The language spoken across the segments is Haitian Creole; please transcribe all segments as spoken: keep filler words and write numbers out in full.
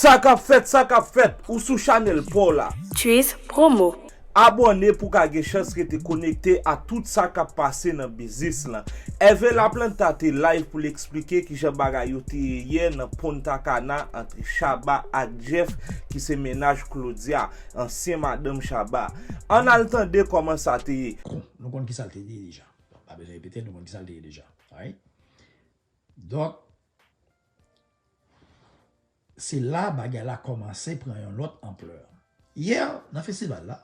Sa k ap fèt, sa k ap fèt, ou sou chanèl pa w la. Trees Promo. Abòne pou w ka gen chans rete konekte a tout sa k ap pase nan biznis lan. Hervé Laplanta te live pou l eksplike kijan bagay yo te ye yè nan Punta Cana ant Shabba ak Jeff ki se mennaj Claudia, ansyen madanm Shabba. Ann al tande kòman sa te ye. Nou konn kisa l te ye deja. Pa bezwen repete, nou konn kisa l te ye deja. Alright? Donk, se la bagay la kòmanse pran yon lòt anplè. Yè, nan festival la,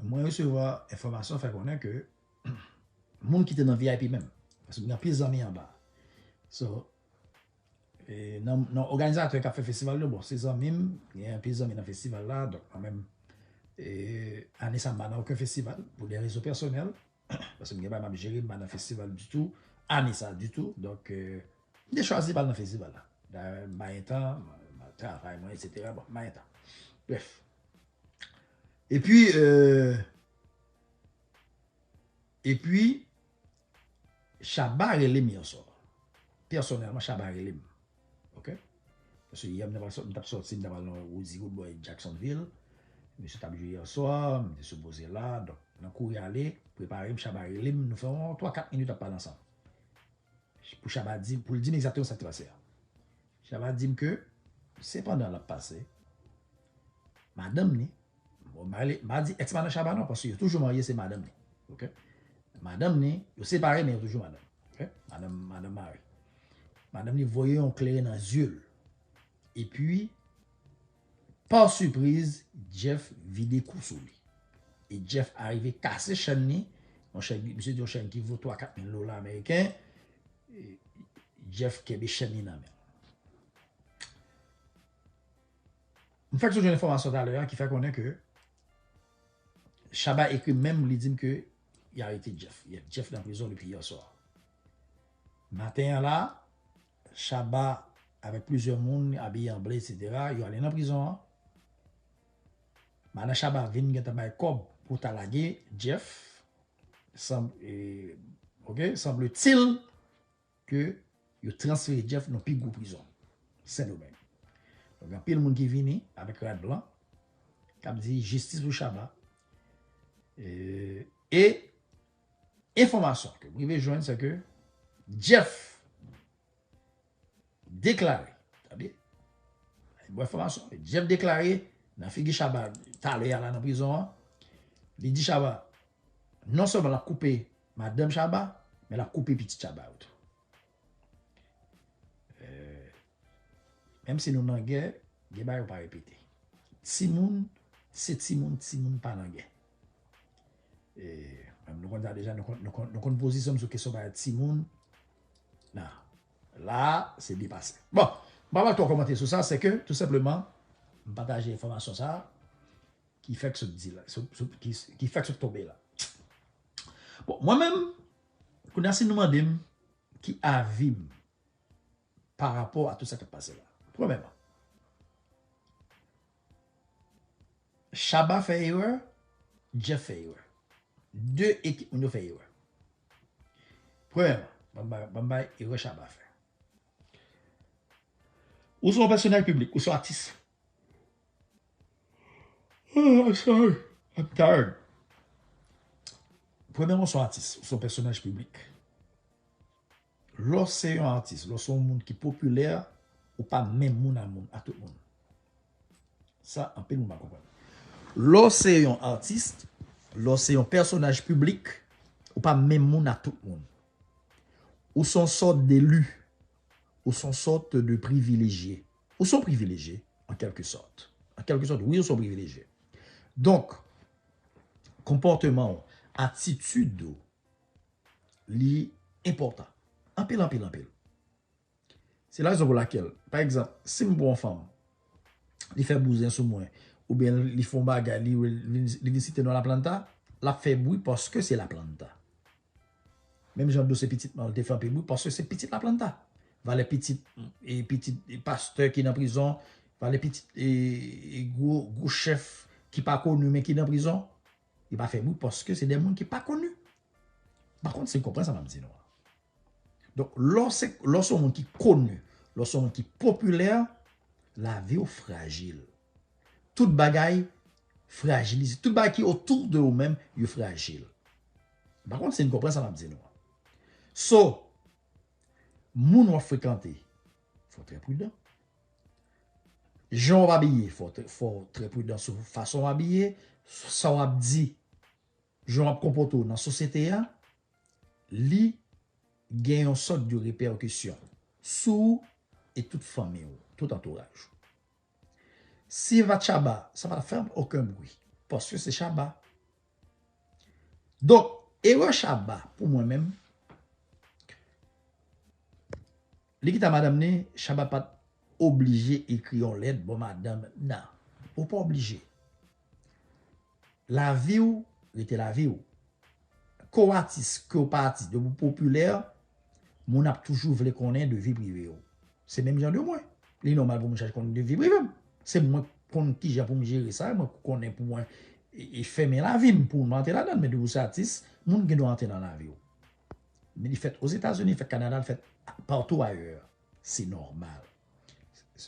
mwen resevwa enfòmasyon fè konnen ke moun ki te nan V I P menm, paske m gen anpil zanmi anba. So, e, nan, nan òganizatè k ap fè festival yo, bon, se zanmi m, gen anpil zanmi nan festival la, donk mwen menm, e, ane sa m pa nan okenn festival, pou de rezon pèsonèl, paske m gen bagay m ap jere, m pa nan festival ditou, ane sa ditou, donk, e, m te chwazi pa al nan festival la. Dayè, m pa gen tan, m ap travay mwen, etsetera, bon, m pa gen tan. Brèf. Epi, e, epi, Shabba rele m yè swa. Pèsonèlman, Shabba rele m. Ok? Paske yè m t ap sòti, m t ap al nan Woodsy Road bò Jacksonville. Mesye t ap jwe yè swa, m te sipoze la. Donk, nan kouri ale, prepare m, Shabba rele m, nou fè yon twa kat minit ap pale ansanm. Pou Shabba di, pou l di m egzakteman sa k te pase a. Shabba di m ke, se pandan l ap pase, madanm ni, bon, m pa di èks madanm Shabba non, paske yo toujou marye, se madanm ni. Ok? Madanm ni, yo separe, men yo toujou madanm. Ok? Madanm, madanm mari. Madanm ni voye yon kleren nan zye l. Epi, pa sipriz, Jeff vide kou sou li. E Jeff arive kase chèn ni, yon chèn, misye di yon chèn ki vo twa kat mil dola ameriken. E Jeff kenbe chèn ni nan men l. M fèk sot jwenn enfòmasyon talè a ki fè konnen ke Shabba ekri m menm, li di m ke y arete Jeff. Jeff nan prizon depi yè swa. Maten an la, Shabba avèk plizyè moun abiye an ble, etsetera, yo ale nan prizon an. Madan Shabba vin gentan bay kòb pou ta lage Jeff. Sanble, ok, sanble-t-il ke yo transfere Jeff nan pi gwo prizon, Sendomeng. Donk, gen anpil moun ki vini avèk rad blan, k ap di jistis pou Shabba. E, e enfòmasyon ke m rive jwenn, se ke Jeff deklare, tande, bon enfòmasyon, Jeff deklare nan figi Shabba talè a la nan prizon an, li di Shabba, non sèlman l ap koupe madanm Shabba, men l ap koupe pitit Shabba yo tou. Eh, menm si nou nan gè, gen bagay yo pa repete. Timoun, se timoun, timoun pa nan gè. E, nou konn sa deja, nou konn, nou konn, nou konn pozisyon m sou kesyon bagay timoun. Nan, la, se depase. Bon, m pa pral twò kòmante sou sa, se ke, tou senpleman, m pataje enfòmasyon sa, ki fèk sot di la, sot, sot, ki, ki fèk sot tonbe la. Bon, mwen menm, kounye a si nou mande m ki avi m pa rapò a tout sa k ap pase la. Premyèman, Shabba fè erè, Jeff fè erè. De ekip moun yo fè erè. Premyèman, ban m bay, ban m bay erè Shabba fè. Ou se yon pèsonaj piblik, ou se yon atis. Oh, I'm sorry. I'm tired. Premyèman, ou se yon atis, ou se yon pèsonaj piblik. Lè w se yon atis, lè w se yon moun ki popilè, ou pa menm moun a moun, a tout moun. Sa, anpil moun pa konprann. Lè w se yon atis, lè w se yon pèsonaj piblik, ou pa menm moun a tout moun. Ou se yon sòt de eli. Ou se yon sòt de privilejye. Ou se yon privilejye, an kèlke sòt. An kèlke sòt, wi, ou se yon privilejye. Donk, konpòteman w, atitid ou, li enpòtan. Anpil, anpil, anpil. Se la rezon pou lakèl, pa egzanp, si m pran yon fanm, li fè bouzen sou mwen, oubyen li fè yon bagay, li, li, li vin site non Laplanta, l ap fè bri paske se Laplanta. Menm jan Dou se pitit mwen, li te fè anpil bri paske se pitit Laplanta. Valè pitit, e pitit, e pastè ki nan prizon, valè pitit, e, e gwo, gwo chèf ki pa koni men ki nan prizon. Li pa fè bri paske se de moun ki pa koni. M pa konn si n konprann sa m ap di nou an. Donk, lè w se, lè w se yon moun ki koni, Lè w se yon moun ki popilè, lavi w frajil. Tout bagay frajilize. Tout bagay ki otou de ou menm, yo frajil. M pa konn si n konprann sa m ap di nou an. So, moun w ap frekante, fò w trè pridan. Jan w ap abiye, fò w trè, fò w trè pridan sou fason w abiye, sa w ap di, jan w ap konpòte w nan sosyete a, li gen yon sòt de repèkisyon sou ou e tout fanmi w, tout antouraj ou. Si se pa t Shabba, sa pa t ap fè okenn bri, paske se Shabba. Donk, erè Shabba, pou mwen menm, li kite madanm ni, Shabba pa t oblije ekri yon lèt, bon, madanm, nan, ou pa oblije. Lavi w rete lavi w. Ke w atis, ke w pa atis, depi w popilè, moun ap toujou vle konnen de vi prive w. Se menm jan de mwen. Li nòmal pou moun chache konnen de vi prive m. Se mwen k konn kijan pou m jere sa, mwen k konnen pou mwen e, e fèmen lavi m pou m antre ladan l. Men depi w se atis, moun gen dwa antre nan lavi w. Men li fèt Ozetazini, li fèt Kanada, li fèt patou ayè. Se nòmal.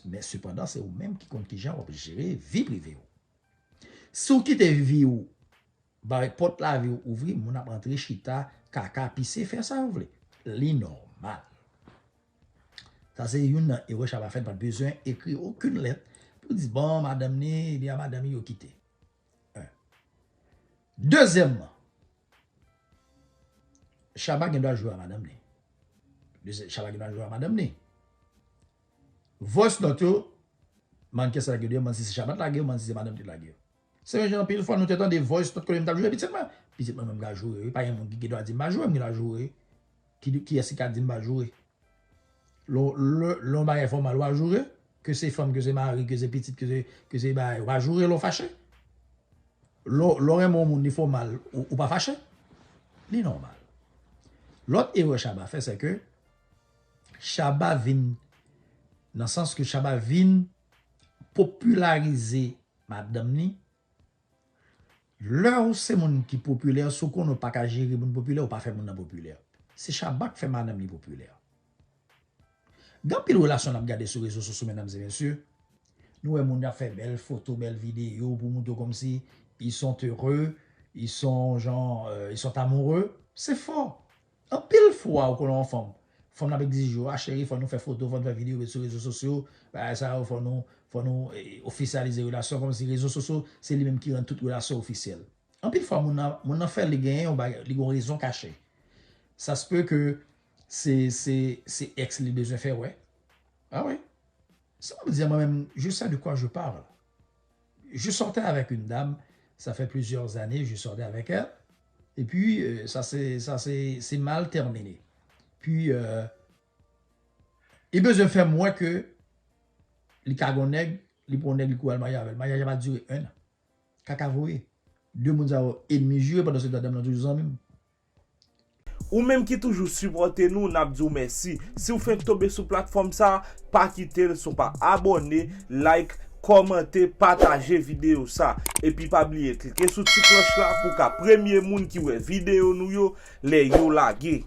Men sepandan, se ou menm ki konn kijan w ap jere vi prive w. Si w kite vi w bay pòt lavi w ouvri, moun ap antre chita, kaka, pise, fè sa yo vle. Li nòmal. Sa se youn nan erè Shabba fè, l pa t bezwen ekri okenn lèt pou di, bon, madanm ni, li a madanm li, yo kite. En. Dezyèmman, Shabba gen dwa jwe a madanm ni. Dezyè-, Shabba gen dwa jwe a madanm ni. Voice note yo, mann kiyès lage yo deyò, mann si se Shabba t lage yo, mann si se madanm li t lage yo. Se menm jan anpil fwa nou te tande voice note kote m t ap joure pitit mwen. Pitit mwen menm ka joure, wi. Pa gen moun ki gen dwa di m pa joure, m gen dwa joure. Ki, kiyès ki ka di m pa joure? Lè, lè, lè yon bagay fè w mal, w a joure? Ke se fanm, ke se mari, ke se pitit, ke se, ke se bagay, w a joure lè w fache? Lè, lè w renmen yon moun, li fè w mal, ou, ou pa fache? Li nòmal. Lòt erè Shabba fè, se ke Shabba vin, nan sans ke Shabba vin popilarize madanm ni. Lè w se moun ki popilè, si w konnen w pa ka jere moun popilè, ou pa fè moun nan popilè. Se Shabba k fè madanm li popilè. Gen anpil relasyon n ap gade sou rezo sosyo, medam e mesye. Nou wè moun ap fè bèl foto, bèl videyo pou montre w kòmsi ils sont heureux, ils sont, genre, euh, ils sont amoureux. Se fo. Anpil fwa, ou konnen yon fanm, fanm nan ap egzije w, a cheri, fò nou fè foto, fò nou fè videyo, met sou rezo sosyo, bagay sa yo, fò nou, fò nou, eh, ofisyalize relasyon, kòmsi rezo sosyo, se li menm ki rann tout relasyon ofisyèl. Anpil fwa, moun nan, moun nan fè li genyen yon bagay, li gen yon rezon kache. Sa se pe ke se, se, se ex li bezwen fè wè. Ah wi. Sa m ap di a mwen menm, je sais de quoi je parle. Je sortais avec une dame, ça fait plusieurs années, je sortais avec elle. Et puis, euh, ça s'est, ça s'est, c'est mal terminé. Puis, euh, li bezwen fè m wè ke li ka gon nèg, li pran nèg, li kouri al marye avè l. Maryaj la pa dire un an. Kaka voye. De moun sa yo enmi jire, pandan se tan dam nan toujou zanmi m. Ou menm ki toujou sipòte nou, n ap di w mèsi. Si w fenk tonbe sou platfòm sa, pa kite l san w pa abòne, like, kòmante, pataje videyo sa. Epi pa bliye klike sou ti klòch la pou w ka premye moun ki wè videyo nou yo lè yo lage.